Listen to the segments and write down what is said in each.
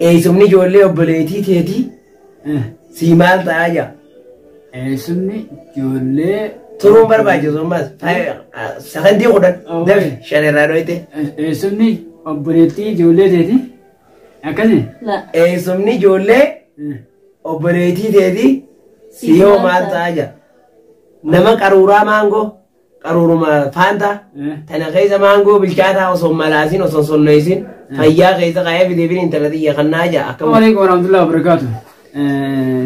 Eessumni ijoollee obboleettii teetii sii maal ta'aa jira? Eessumni ijoollee Turuun barbaachisu ammas sakandii 10 dafi 5 irraa dhoyte. Eessumni obboleettii ijoollee teeti akkasi. La. Eessumni ijoollee obboleettii teetii sii hoo maal ta'aa jira? Nama qaruuraa maangoo qaruuruma faantaa tana keessa maangoo bilchaataa osoo malaasin osoo sonnoisin fayyaa keessa kaayee fideefin intala xiyya kannaa jira akkam. Assalamu alaikum warahmatullahi wabarakatuh.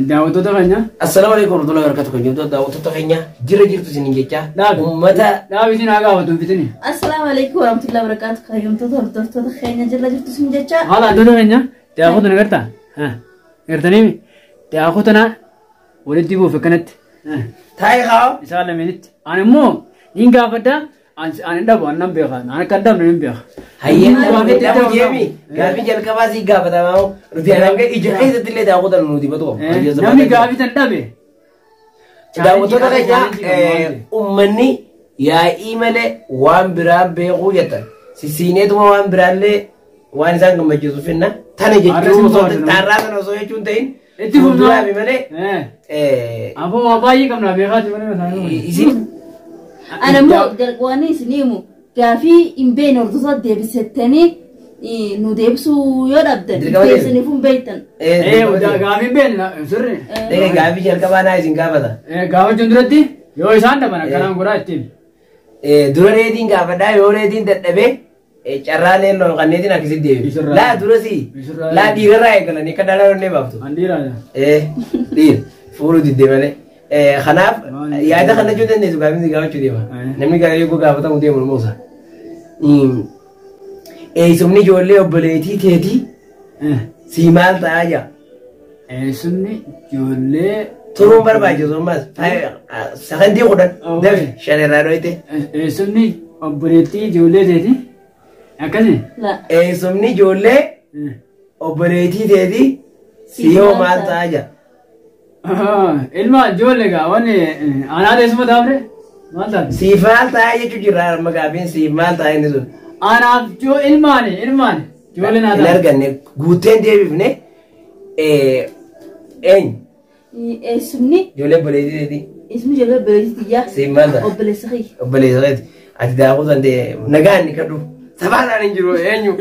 Daawwattoota keenya. Assalamu alaikum warahmatullahi wabarakatuh kan jirtu daawwattoota keenya jira jirtu isiniin jecha Dhaabi. uummata Dhaabi isin haa gaafatu hin fitini. Assalaamu alaikum warahmatullahi wabarakatuh. Kabajamtoota hordoftoota keenya jala jirtu sin jecha. Haala hantoota keenya daakuu tana gartaa? Gartanii daakuu tana walitti buuf akkanatti. Taa'ee haa Isaan lameenitti. Ani immoo niin gaafadha. Ani hin dhabu ani nan beeka. Ani akka hin dhabne nan beeka. Hayyee dhabu jeemi gaafii jalqabaa sii gaafatamaa hoo nuti hanga ija keessatti illee daakuu tana nuti batu qabu. Namni gaafii tan dhabe. Daawwattoota keenya uummanni yaa'ii malee waan biraa beekuu jettan sisiineetuma waan biraallee waan isaan gammachiisu finna tana jechuun osoo taarraa sana osoo jechuun ta'in Itti fufnaa. fuulduraafi malee Aboo waa baay'ee qabna beekaati malee mataa. Isin Ana immoo waan isin himu gaafii hin beekne hordoftoota deebisettanii nu deebisuu yoo dhabdan Dirqama deebi. keessaniif hin beektan. Gaafii beekna sirri. Gaafii jalqabaa naa isin gaafata. Gaafachuun duratti yoo isaan dhaban akkanaan godhaa ittiin. Dura reetiin gaafadhaa yoo reetiin dadhabee carraa leelloo kanneetiin akkasitti deebi. Isirraa. Laa dura si Isirraa. laa dhiirarraa eegalanii akka dhalaa onnee baaftu. An dhiiraa. Dhiira fuuluu diddee malee. Kanaaf yaada kana jechuu dandeessu gaafii si gaafachuu deema. Namni gaafii yoo gaafatamu deemu nama usa. Eessumni ijoollee obboleettii teetii sii maal ta'aa jira? Eessumni ijoollee Turuun barbaachisu ammas sakandii 10 dafi 5 irraa dhoyte. Eessumni obboleettii ijoollee teeti akkasi. La. Eessumni ijoollee obboleettii teetii sii hoo maal ta'aa jira? Ilma ijoollee gaa wanni anaa teessuma taafre maal taate? Siif maal ta'aa jechuu jirra amma gaafiin siif maal ta'aa inni sun. Anaaf joo ilmaani ilmaani ijoollee naa Hin taate. arganne guuteen deebifne eenyu Eessumni ijoollee obboleettii teetii eessumni ijoollee obboleettii tiyyaa siif maal ta'a? obboleessa kiyya. Obboleessa keeti ati daakuu san ta'e nagaan ni kadhu safaadhaan hin jiru eenyu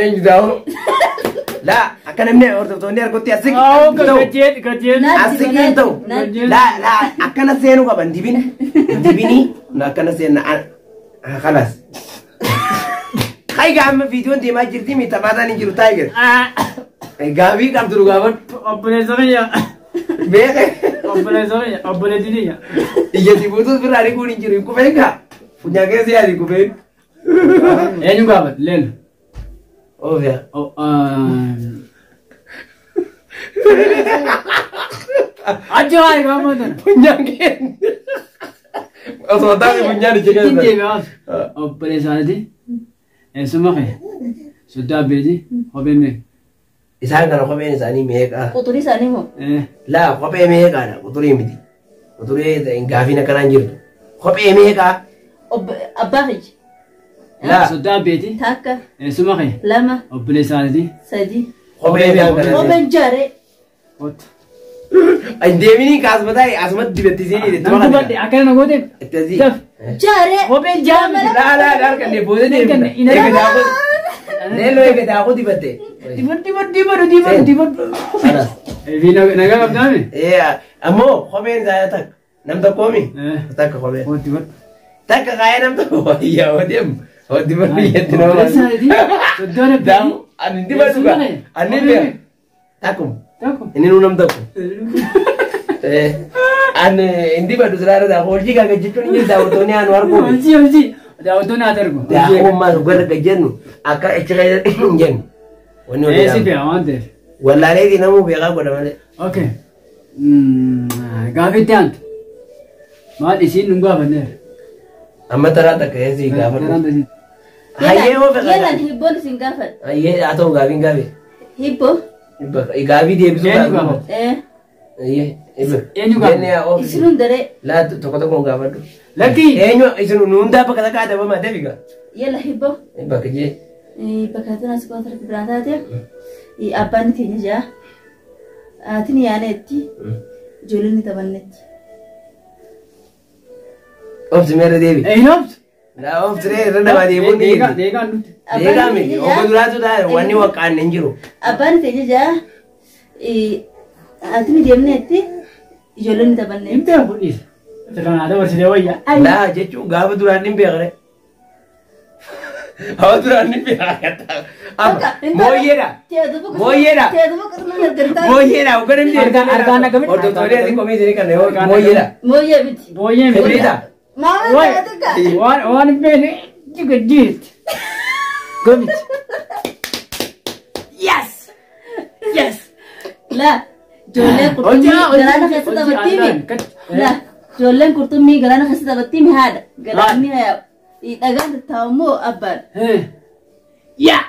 eenyu daakuu. Laa akka namni hordoftoonni argutti as siqi Awoo ta'u gajjeen gajjeen. as siqi hin ta'u laa laa akkana seenuu qaban dibin dibinii akkana seenna kalas. Hayi amma viidiyoon deemaa jirti mi taphataan hin jiru taa'e jira. Gaafii qabdu nu gaafadhu. Obboleessa kiyya. Beeke. Obboleessa kiyya obboleettii tiyya. Ija si buutus birraa riguun hin jiru hin kufeen kaa. Funyaan keessa yaadi kufeen. Eenyu gaafate leelu. Oofiyaa. Achi haa egaa tana. Funyaan keessa. Osoo taate funyaan ija Ittiin keessa. deebi'aas. Obboleessaati. Eessuma kee. Soddaa abbeeti. Kopheen meeqa? Isaan kana kopheen isaanii meeqa? Quxurii isaanii moo? Laa kophee meeqaadha? Quxurii miti. Quxurii gaafiin akkanaan jirtu. Kophee meeqaa? Abbaa kiyya. Laa Soddaa abbeeti. Takka Eessuma kee. 2 Obboleessaati. 3 Kophee isaan kana. Kopheen jaaree. Otta. Deemini kaasmataa asumatti dibattisiin. Namni dubbadhe akkana na goote. Itti Daf. Jaaree. Kopheen jaaree. Laa laa harkanne booda deemna. Eega daakuu. Leelloo eega daakuu dibatte. Dibadhu dibadhu dibadhu dibadhu dibadhu. Kanas. Fi nagaa qabdaame. Ammoo kopheen isaa takka. Nam tokkoomi? Takka kopheen. Otti dibadhu. Takka kaayee nam tokko wayyaa hoo deemu. Hoo dibadhu jetti nama. Obboleessaati. Soddaan abbeeti. Ani dibadhu gaa. Ani beeku. Takkum. Tokko. Inni nuu nam tokko. Ani hin dibadhu silaara daakuu. Hojii gaa jechuun hin jiru daawwattoonni aanu arguu. Hojii hojii. Daawwattoonni haa darbu. Daakuu maal garra gajjannu akka achi keessa hin jennu. Wanni Ee si hojii beeka waan ta'eef. Wallaaleetii namuu beekaa godha malee. Okay. Gaafii itti aantu. Maal isiin nu gaafanneera. Amma taraa takka eessi gaafadhu. Hayyee hoo Yelan feqaa. hibboon isin gaafadha. Hayyee haa ta'u gaafiin gaafii. Hibboo. Gaafii deebisuu Eenyu gaafii. gaafata? Hayyee. Eenyu gaafata? Jennee haa oofisi. Isin hundaree. Laa tokko tokkoon gaafadhu. Lakkii. Eenyu isin nu hundaa bakka takka adabamaa deebiga. Yala hibboo. Bakka jee. Bakka kanas qofa biraa taate. Abbaan keenya jaa. Haatiin yaaneetti. Ijoolleen ni taphannetti. Obsi meerra deebi. Hin obsu. Laa obsi irra namaa deemuun ni jirti. Deegaan nuti. Deegaa miti. Obbo duraatu ta'a wanni waqqaanne hin jiru. Abbaan keenya jaa. Haatiin deemneetti. Ijoolleen ni taphannetti. Hin beeku dhiisa. Sirnaan haadha barsiisee wayya. Laa jechuun gaafa duraan hin beekne. Gaafa duraan hin beekne. Amma mooyyeedha. Mooyyeedha. Mooyyeedha. Hoggan hin beekne. Argaan akkamitti? Hordoftoonni asii komii isinii kan mooyyeedha. Mooyyee miti. Booyyee miti. Kibriita. Maama taatuka. Waan hin beekne jiga jiitti. Gomiti. Yes! Yes! Laa ijoolleen qurxummii galaana keessa taphattii mi? Laa ijoolleen qurxummii galaana keessa taphattii mi haadha? Galaanni dhagaan tattaa'u immoo abbaadha. Yaa!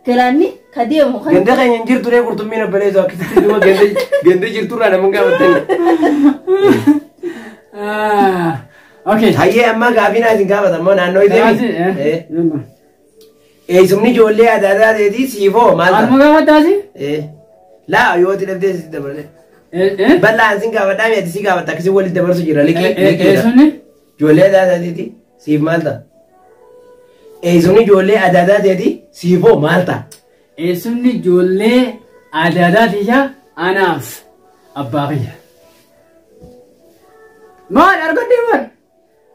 Galaanni ka deemu kan Ganda keenya hin jirtu ree qurxummiin obboleessu akkasitti duuba ganda jirturraa nama hin gaafattani. Okay. Hayyee amma gaafii naa isin gaafata ammoo naannoo isee. Eessumni ijoollee aadaa taateetii siifoo maal Alma ta'a? gaafataasi? Laa yoo ati dhabdee sitti dabalee. Bal'aan sin gaafadhaa mi ati si gaafatta akkasii walitti dabarsu jira liqii liqiidha. Eessumni? Ijoollee aadaa taateetii siif maal ta'a? Eessumni ijoollee aadaa taateetii siifoo maal ta'a? Eessumni ijoollee aadaa tiyya anaaf abbaa kiyya. Maal argadhee maal?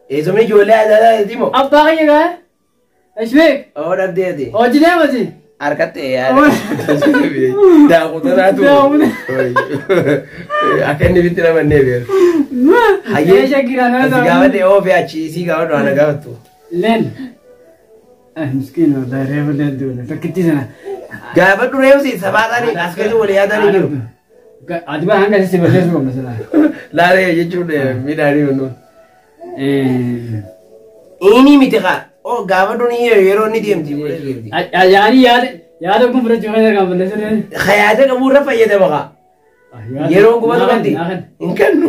Eessumni ijoollee aadaa taateetii moo? Abbaa kiyya gaa? Ishbeek Oo dhabdee ati. hojii deemati. Harkatti yaada. Daakutanaatu. Akka inni bitti namannee beeku. Hayyee. Eesha giraan Asi gaafadhe oofee achi isii gaafadhu ana gaafattu. Leen. Miskiin wallahi reefu leen duule takkitti sana. Gaafadhu reefu sabaataanii as keessa walii yaadanii jiru. Ati baa hanga si balleessu qabna silaa. Laalee jechuun midhaanii hunduun. Inni miti kaa. Oo gaafadhu ni yeroo inni deemti. Yaani yaada yaada kun fudhachuu kan ergaan balleessu. Hayaata qabuurra fayyadama kaa. Yeroo kuma tokkotti hin kennu.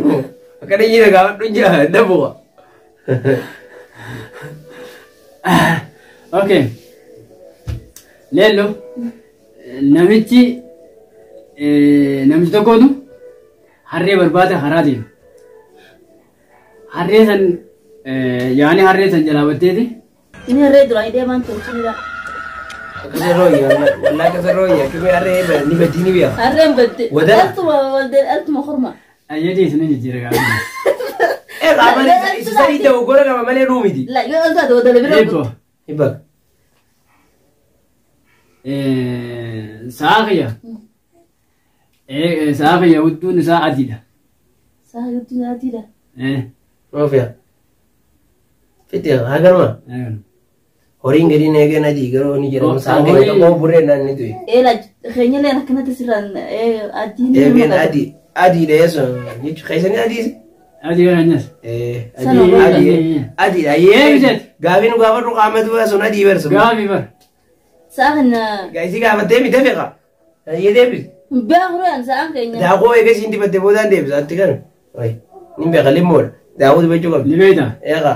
Akkana jira gaafadhu jira dabu'a. Okay. Leello namichi namichi tokkotu harree barbaada karaa deema. Harree san yaani harree san jalaa batteeti. Inni harree duraan deemaan tolchinidha. Akkasa rooyya wallaa akkasa rooyya akkami harree ni badii ni bi'a. Harreen badde. Wadala. Altuma waldeen altuma horma. Ayyadii isin jijjiira gaafa. Eh qaama isa sadii ta'u gora qaba malee dhuu miti. La yoo altaate wadala bira Eebbo. Hibbaka. Sa'a kiyya. Sa'a kiyya hudduun isaa adiidha. Sa'a guddiin adiidha. Oofiya. Fitti haa garuma. Horiin gadiin eegeen adii garuu ni jedhamu saan keenya tokko burree naan ni tuyi. Eela keenya leen akkanatti sirraan adiin. Eegeen adii adiidha yesuun jechuun keessanii adiis. Adii keenyas. Adii adii adiidha Eebbiseet. yee gaafii nu gaafadhu qaama du'a sun adii barsu. Gaafi bar. Sa'a kana Gaisii gaafattee mite feqa. Hayyee deebis. beekuraan sa'aan keenya. Daakuu eegee siin dibattee boodaan deebisa atti kan. Ni beeka limmoodha. Daakuu dibachuu qabdi. Ni beekta. Eeqa.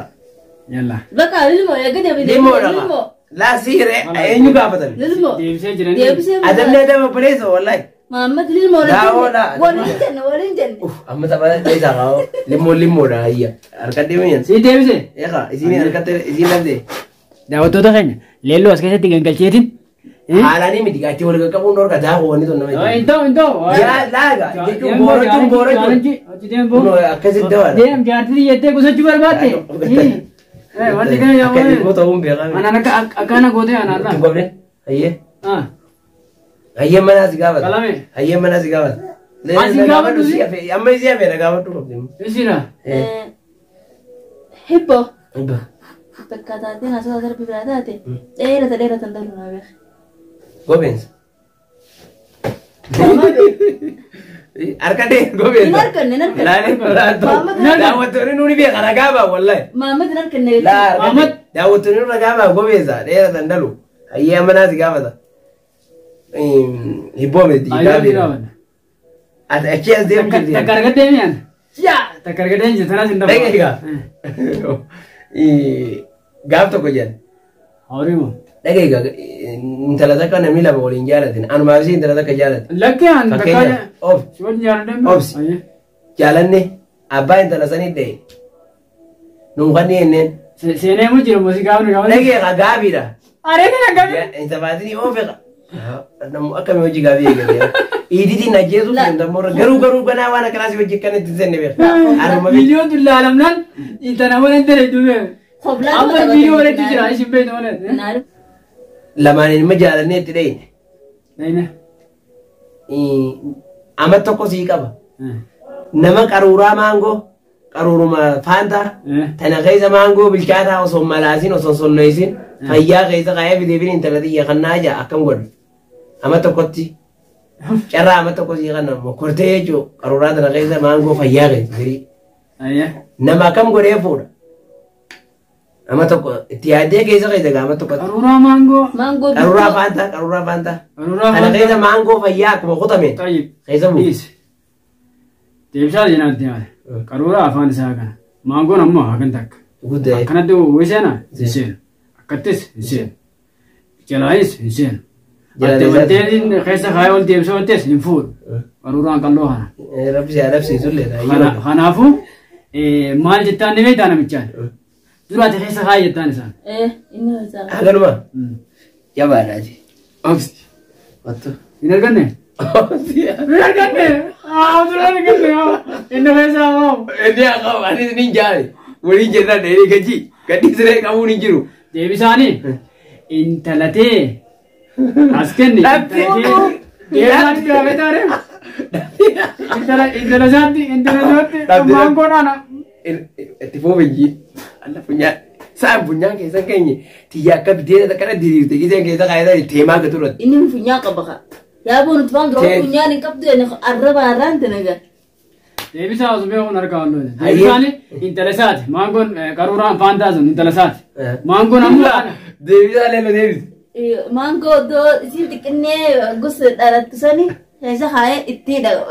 Yalla. Bakka lilmoo eega deebi Limmoodha. lilmoo. Laa siiree eenyu gaafatan? Lilmoo. Deebisee jiranii. Deebisee Adamni adama obboleessa wallahi. Maammed lilmoo. Daawwaadha. Waliin jenne waliin jenne. Uff amma tapha isaa qabu limmoon limmoodha hayya. Harka deemuun. Si deebisee. Eeqa isiin harkatti isiin dhabde. Daawwattoota keenya leelloo as keessatti gangalcheetiin. Haalaanii miti gaachii wal qaqqabuun dhorka daakuu wanni tun nama. Hin ta'u hin ta'u. Yaa laaga jechuun boorachuun boorachuun. Kunoo akkasitti dabaala. Deem jaartii jettee qusachuu barbaadde. Wanti kana Akka yaa ilmoo ta'uun beekame. Anaan akka akkana gootee anaan Hin laa. qobne. Hayyee. Hayyee manaa si gaafata. Qalame. Hayyee manaa si gaafata. Asi gaafadhu si? Amma isii hafee na gaafadhu qabdi. Isira. Hibboo. Hibba. Bakka taatee naasota darbi biraa taate dheerata dheeratan darbu naa beeka. Gobeensa. Harka dee gobeensa. Hin arganne hin arganne. Laalee Maammed daawwattoonni nuuni beeka ragaa baa wallahi. Maammed hin arganne. Laa harka daawwattoonni nu ragaa baa gobeensa dheeratan dalu. Hayyee amma naa si gaafata. Hibboo miti. Ayyoo si gaafadha. Achi as deemu jirti. Takka argattee mi'aan. Yaa takka argattee jirti tanaas hin dhabu. Dhagahi gaa. Gaaf tokko jedhan. Horii moo. Dhagaye intala takka namni lama waliin jaalatin. Anumaa fi intala takka jaalatin. Lakkee an takkaa Fakkeenyaaf of si wajjin jaaladhan. Obsi. Jaalanne abbaa intala sanii dha'e. Nuun kan dhiyeenneen. Seenee mu jira musi gaafni gaafni. Dhagaye gaafiidha. Areena na gaafni. Intabaatinii oofeqa. Namu akkamii hojii gaafii eegale. Iiditiin ajjeesuuf dandammoo garuu garuu ganaa waan akkanaas hojii kan itti seenne beeka. Aruma beeka. Viidiyoon tun laalamnaan intala waliin intala duubee. Hoblaan Amma viidiyoo walitti jira isin beektu malee. Lamaan ilma jaalannee itti dhayine. Dhayine. Ama tokko sii qaba. Nama qaruuraa maangoo qaruuruma faantaa tana keessa maangoo bilchaataa osoo malaasin osoo sonnoisin fayyaa keessa kaayee fideefin intala xiyya kannaa jaa akkam godhu. Ama tokkotti carraa ama tokko sii kanna mokkortee jechuun qaruuraa tana keessa maangoo fayyaa keessa firii. Nama akkam godhee fuudha. Ama tokko itti yaaddee keessa keessa gaa ama tokkotti. Qaruuraa maangoo. Maangoo Qaruuraa faantaa qaruuraa faantaa. Qaruuraa Kana keessa maangoo fayyaa akkuma kutame Tayyib. keessa bu'u. Dhiisi. Deebisaa jeenaatti yaale. Qaruuraa afaan isaa kana. Maangoon ammoo hagan takka. Guddaa. Akkanatti uwwi seena hin seenu. Akkattis hin seenu. Jalaayis hin seenu. Jala Adda deebisaa. wanteetiin keessa kaayee ol deebisee wantees hin fuudhu. Qaruuraan qalloo kana. Rabbi si adabsiisu illee. Kanaafuu maal jettaan ni beektaa namichaan. Duraati keessa kaayee jettaan isaan. Inni hojjaa. Haganuma jabaadhaati. Obsi. Wattu. Hin arganne? Hin arganne! Haa dura hin arganne! Inni keessa haa. Inni haa anis ni jaale. Waliin jennaan dheeree gaji. Gadhi siree qabuun hin jiru. Deebisaanii intalatee as kenni. Dhabde. Deebisaanii jira taare. Intala intala isaatti intala isaatti Dhabde. maangoon ana. Itti fuufin jii. Alla funyaan. Sa'aan funyaan keessa keenye tiyya akka biddeena takkana diriirte giseen keessa kaayetaa teemaa gatu irratti. Inni funyaan qaba kaa. Yaaboo nuti waan dura funyaan hin qabdu arraba arraan tanaga. Deebisaa osoo beekuun harka halluu. Deebisaanii intala isaati maangoon qaruuraan faantaa sun intala isaati. Maangoon ammoo ana. Deebisaa leello deebisi. Maangoo iddoo isiin xixiqqinee gosa dhalattu sani keessa kaayee itti dhaga.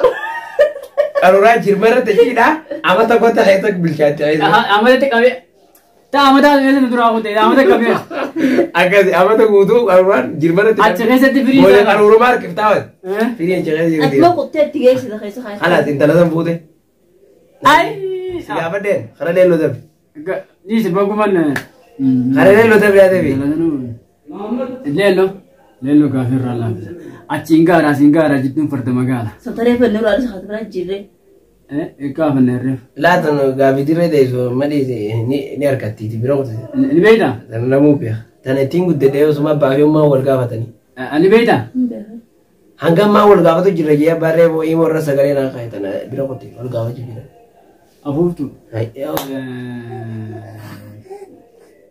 Qaruuraa jirma irratti jiidha. Ama tokkotti keessa bilchaatte. Amatatti qabee. Taa amataa keessa duraa kutte amata qabee. Akkasi amata guutuu qaruuraan jirma irratti. Achi keessatti firii Booda isaa. qaruuruma harkiftaa wati. Firii achi keessa jirti. Akkuma kuttee itti geessita keessa kaayee. Kalaas intala san fuute. Ay. Si gaafadheen kara leelloo darbe. Dhiisi baguman. Kara leelloo darbe yaa darbe. Leello. Leello gaafii irraa laaffisa. Achiin gaara asiin gaara jidduun farda magaala. Santaree fannoo irraa dhisa biraa jirre. Gaafanne irreef. Laatan gaafii dirree teessu malee ni harkattiiti bira kutise. Ni beektaa? Tan namuu beeka. Tan ittiin guddadhee osuma abbaa fi ummaa wal gaafatanii. Ni beektaa? Hanga ammaa wal gaafatu jirra jee abbaa reeboo himoo irra sagalee naa kaa'e tana bira kutte wal gaafachuu jira. Afuuftu.